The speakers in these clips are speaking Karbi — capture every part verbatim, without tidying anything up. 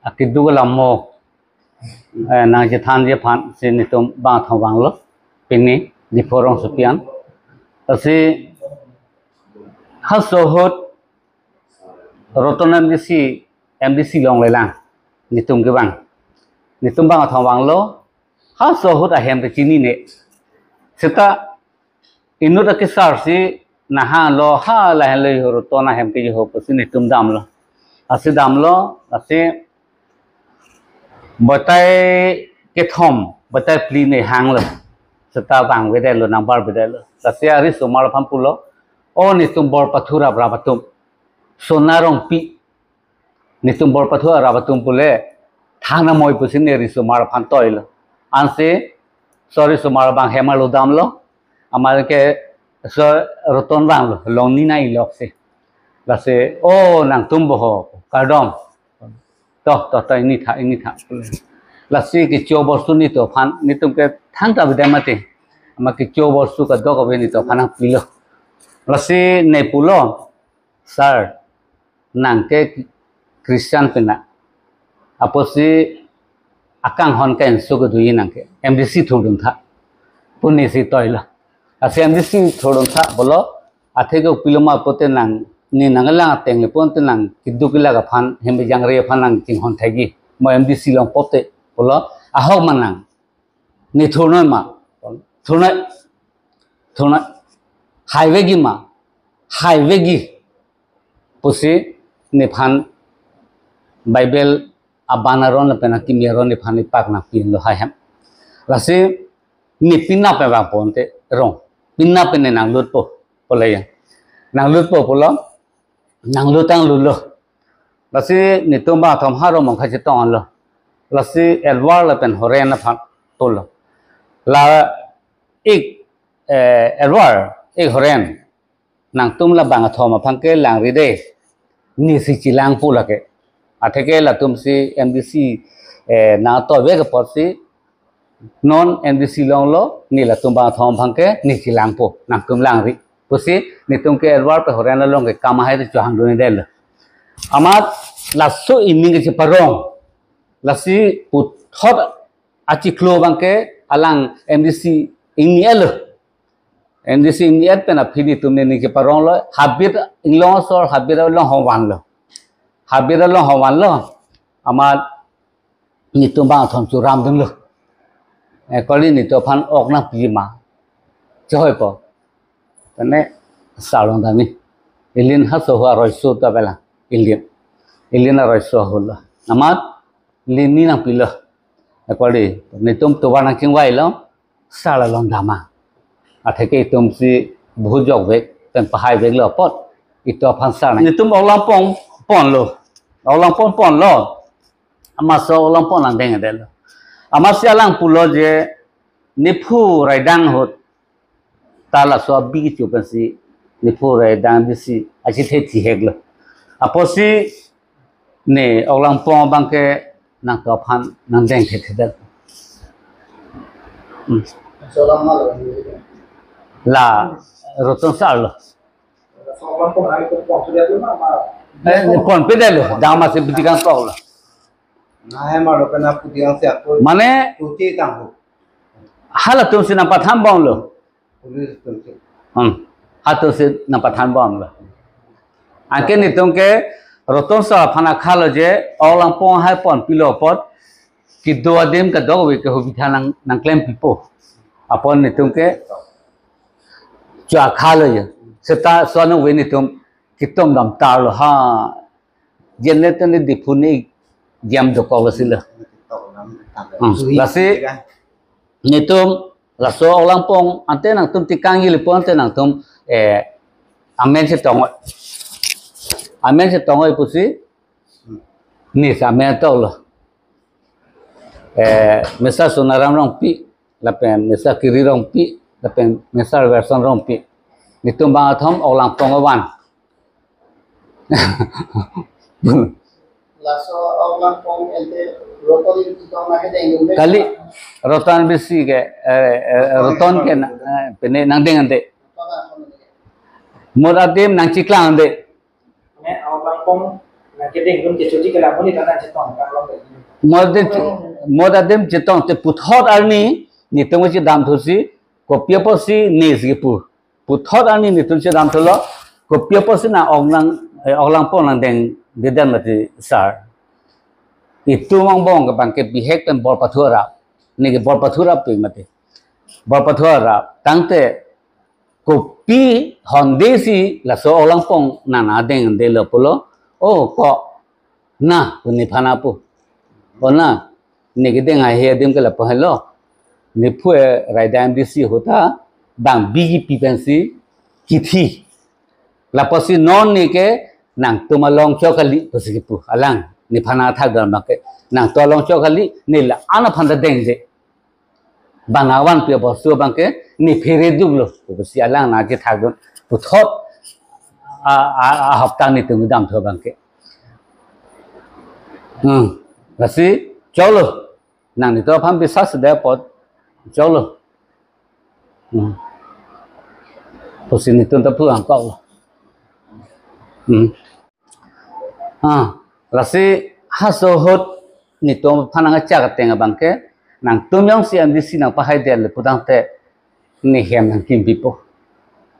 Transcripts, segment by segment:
Akeduk alam mo, eh, nangchethanji aphan si netum bang athom vanglo, pini Diphu rongsopi an. Lasi halaso ahut Roton M D C, M D C longlelang, netum kevang. Netum bang athom vanglo, halaso ahut ahem kechinine. Seta inut akesar si nahanglo, ha lahenlo, Roton ahem ke ho pusi netum damlo. Lasi damlo, lasi batai kethom, batai phli ne hanglo. Seta vangvedetlo, nangbarvedetlo. Lasi arisomar aphan pulo, "O netum bor pathu raprap atum, Sona Rongpi, netum bor pathu raprap atum pule, thang namoi pusi ne risomar aphan toilo." Ansi so risomar abang hem arlo damlo, amat ke so Roton vanglo, longni nai loksi. Lasi, "O nangtum bo ho, kardom. To, to, to, ingni tha, ingni tha." Lasi kecho bostu netum aphan, netum ke thangta bida mati. Amat kecho bostu kadokave netum aphan nangpilo. Lasi ne pulo, "Sir, nang ke Christian pena, apotsi akanghon ke enso kedoji nang ke, M D C thurdun tha," pu nesi toilo. Lasi M D C thurdun tha pulo, athe ke pilo ma pulote nang, ne nanglang ateng le pulote nang keduk kelak aphan, hem jangre aphan nang chinghon thekji. Mo M D C long pulote pulo, ahok ma nang, ne thurnoi ma, thurnoi, thurnoi, haivekji ma, haivekji pusi nephan Bible aban aron lapen akimi aron nephan ipak nangpilo hai hem. Lasi ne penap pe vangpo ante rong, penap pe ne nanglutpo, pulo ya. Nanglutpo pulo, nanglut tanglo. Lasi netum bang athom ha rong mong kachetonglo. Lasi Edward lapen Horen aphan pulo, "La ik, eh, Edward, ik Horen, nangtum la bang athom aphan ke langri dei, nesi chelang pu lake. Athe ke latum si M D C, eh, nangtove ke apotsi non M D C longlo, ne latum bang athom aphan ke ne chelangpo, nangtum langri," pusi netum ke Edward pen Horen along ke kam ahai te chohangdundetlo. Amat laso ining kacheparong, lasi puthot achiklo abang ke alang M D C ingni-etlo. M D C ingni-et pen aphi netum ne ne cheparonglo, habit inglong asor, habit along ho vanlo. Habit along ho vanlo, amat netum bang athom churamdunlo. Eh, kali netum aphan ok nangpi ma, chohoipo. Tane salong dami. Ilin halaso ahut aroiso ta bela. Ilin. Ilin aroiso ahut lo. Amat linni nangpilo. Eh, kali netum tovar nangchingvailo, sar along dam ma. Athe ke itum si bhujokvek, pen pahaiveklo apot, itum aphan sar nang. Netum ok langpong ponlo. Ok langpong ponlo. Amat so ok langpong nangdengdetlo. Amatsi alang pulo je, nephu raidang ahut ta laso abi kecho pensi nephu raidang bisi achethe thiheklo. Apotsi ne ok langpong abang ke nangtum aphan nangdeng thekthedet. Hmm. La Roton sar lo. Eh, ponpedetlo, dam asi bidi kangtoklo. Nahai malo kena pudi ang siap. Mane, puti tangho. Halatum si nangpathanbomlo. Police tum si. Hmm. Halatum si nangpathanbomlo. Anke netum ke Roton sar aphan akhalo je, ok langpong hai ponpilo apot, kedo adim kadokave ke hubitha nang, nangklempipo. Apot netum ke cho akhalo je. Seta sonung ve netum kitom dam tarlo ha. Jenne tene Diphu ne jam dokok lasi lo. Hmm. Lasi netum laso ok langpong ante nangtum tikang ili pon ante nangtum, eh, amen chetongoi. Amen chetongoi pusi, ne si amen toklo. Eh, Mister Sonaram Rongpi, lapen Mister Kiri Rongpi, lapen Mister Werson Rongpi. Netum bang athom ok langpong avan. Laso ok langpong ante Roton isi tong na kedeng dun. Kali Roton bisi ke, eh, eh, Roton ke na, eh, pine nangdeng ante. Mur adim nangchiklang ante. Ne ok langpong Keding dun kechoji ke la monit atum chetong ka long. Mo adim, mo adim chetongte puthot arni netum chedamthusi, kopi apotsi ne si pu. Puthot arni netum chedamthulo, kopi apotsi nang ok nang, eh, ok langpong nangdengdedet mati sir. Itum angbong ke bangke bihek pen Borpathu arap. Neke Borpathu arap pu mati. Borpathu arap. Tangte kopi honde si laso ok langpong nang nangdengdelo pulo. Oh, ko na, nephan apu. Oh na, ne kedeng ahe adim ke lapu helo. Nephu e raida M D C ahut ta bang B J P pensi kithi. Lapusi non neke nangtum along chok kali pusi kipu. Alang nephan athak dam ke. Nangtum along chok kali, ne la-an aphan ta dengde. Bang avan pi abostu abangke ne phere duklo. Pusi alang nangchethak dun. Puthot a, a, a hapta netum damthu abangke. Hmm. Lasi choklo. Nang netum aphan biswas de apot choklo. Hmm. Pusi netum ta pu angkoklo. Hmm. Ah, lasi halaso ahut netum aphan nangchak ateng abangke, nangtum jongsi M D C nangpahaidetlo putangte, ne hem nangkimpipo.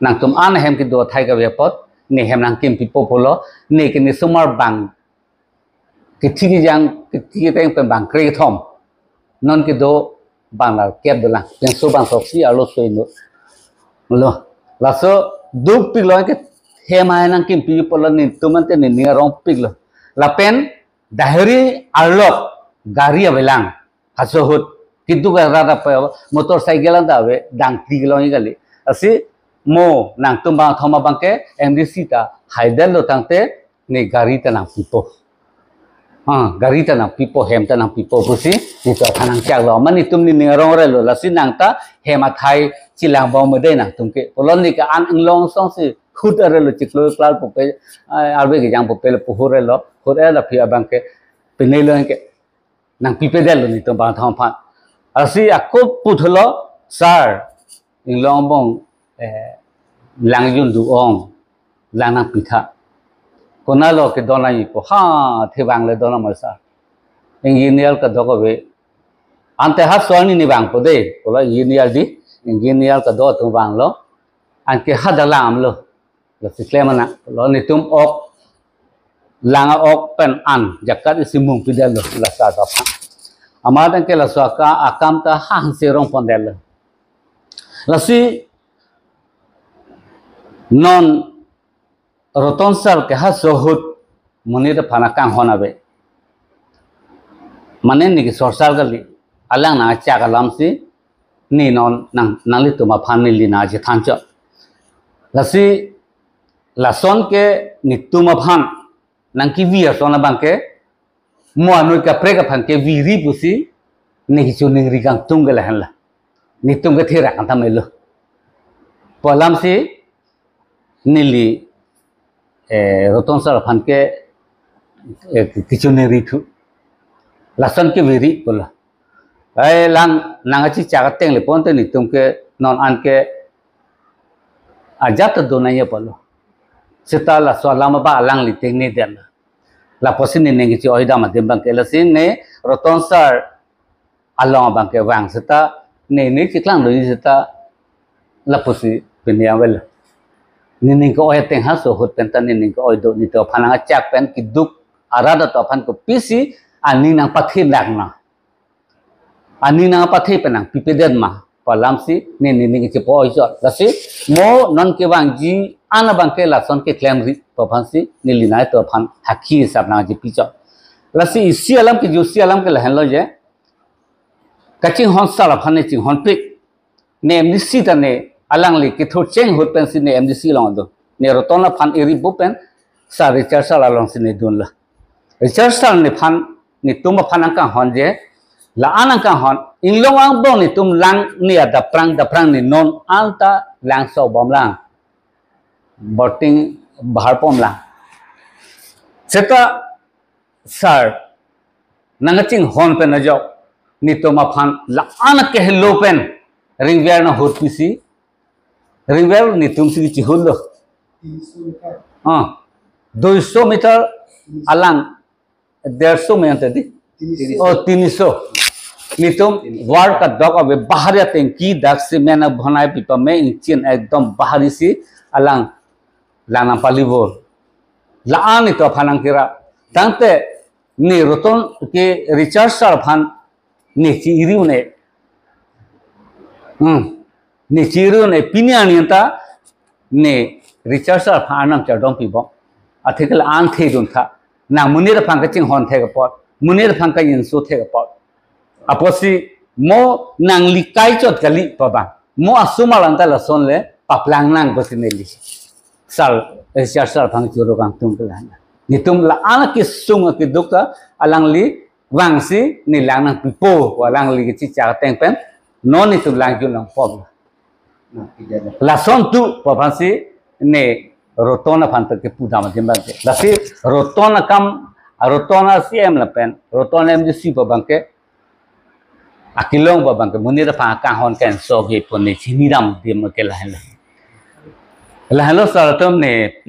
Nangtum an hem kedo athai kave apot, ne hem nangkimpipo pulo, neke nesomar bang kethi kejang, kethi keteng pen bang kre-kethom. Non kedo bang lar kep dolang. Penso bang soksi arlo soi no. Lo. Laso dukpiklo ke hem ahe nangkimpipo pulo netum ante nening arongpiklo. Lapen dahiri arlok gari avelang. Halaso ahut keduk arat apa motorcycle anta ave dangkli kelong kali. Lasi mo nangtum bangthom abangke M D C ta haidetlo tangte ne gari ta nangpipo. Ah, gari ta nangpipo, hem ta nangpipo pusi netum aphan nangchaklo. Mane netum nening arong relo, lasi nang ta hem athai chelang bom mede nangtum ke. Pulo neke an inglong songsi hut arelo chiklo klal pupe, ai, arve kejang pupe le puhut relo, hut er aphi abangke penelo ke nangpipedetlo netum bangthom aphan. Lasi ako puthulo, sir, inglong angbong, eh, lang jun do-ong, lang nangpitha. Konatlo kedon nangjipo, ha, thevang le don nangji sir. Engineer kadokave. Ante halaso arni ne vangpo de, pulo engineer di, engineer kadokave atum vanglo. Anke hadak langdamlo. Lasi klem nang, lo netum ok, lang ok pen an, jakat isi mungpidetlo, laso atum aphan. Amat anke laso aka, akam ta hangse rongpondetlo. Lasi non Roton sir ke halaso ahut monit aphan akanghon ave. Mane neke sorsar kali, alang nangchak alamsi ne non nang, nanglitum aphan neli nangchethan chot. Lasi lason ke netum aphan nangkevi ason abangke mo anoi kaprek aphan keviri pusi ne kechoningri kangtung ke lahenlo. Netum ke therak kangtam elo. Pu alamsi neli, eh, Roton sir aphan ke, eh, kechoningrithu. Lason keviri pulo. Ai lang nangkachechak ateng le ponte netum ke non anke ajat do nangji pulo. Seta laso alam abang alangli tengnedetlo. Lapusi nening keche-oidam adim abangke lasi ne Roton sir along abangke vang seta ne ne chiklang do seta lapusi pini avel. Nening ke-oi ateng halaso ahut pen ta nening ke-oi do netum aphan nangchak pen keduk arat atum aphan kopisi aning nangpathe nang na. Aning nangpathe pen nangpipedet ma pu alamsi ne nening chepo-oi chot. Lasi mo non kevangji an abangke lason keklemri pu aphansi neli nangtum aphan hakhi hisap nangjipi chot. Lasi isi alam ke jusi alam ke lahenlo je. Kachinghon sir aphan ne chinghonpik. Ne M D C ta ne alangli kethur cheng ahut pensi ne M D C along do. Ne Roton aphan eri bu pen sir Richard sir alongsi ne dunlo. Richard sir nephan netum aphan nangkanghon je, la-an nangkanghon, inglong angbong netum lang ne adaprang daprang ne non anta lang sobomlang. Borting bahar pomlang. Seta sir nangkachinghon pen ajok netum aphan la-an kehelo pen ringver nang hut pisi. Ringver netumsi chihutlo. Ah, dui so meter alang derso me ante di. Oh, tiniso. Netum ward kadokave bahari ateng ke dak cement abonai pipame ingchin ekdom bahari si alang langnang palibor. La-an netum aphan nangkira. Tangte ne Roton ke Richard sir aphan ne chi-iri un-e. Hmm. Ne chi-iri un-e, pini arni anta ne Richard sir aphan arnam chardom pibom. Athe ke la-an thedun tha. Nang monit aphan kachinghon thek apot, monit aphan ka-inso thek apot. Apotsi mo nangli kai chot kali pu abang, mo asomar anta lason le paplang nang pusi neli sir, eh, Richard sir aphan choro kangtung ke la-an. Netum la-an akesung akeduk ta alangli vangsi ne langnang pipo, alangli kechichak ateng pen non netum lang jun lang pom. Lason tu pu aphansi ne Roton aphan ta kepudam adim abang ke. Lasi Roton akam, Roton a-C M lapen Roton M D C pu abang ke, akelong pu abang ke monit aphan kanghon kanso ke pon ne chiniram adim ke lahenlo. Lahenlo sir atum ne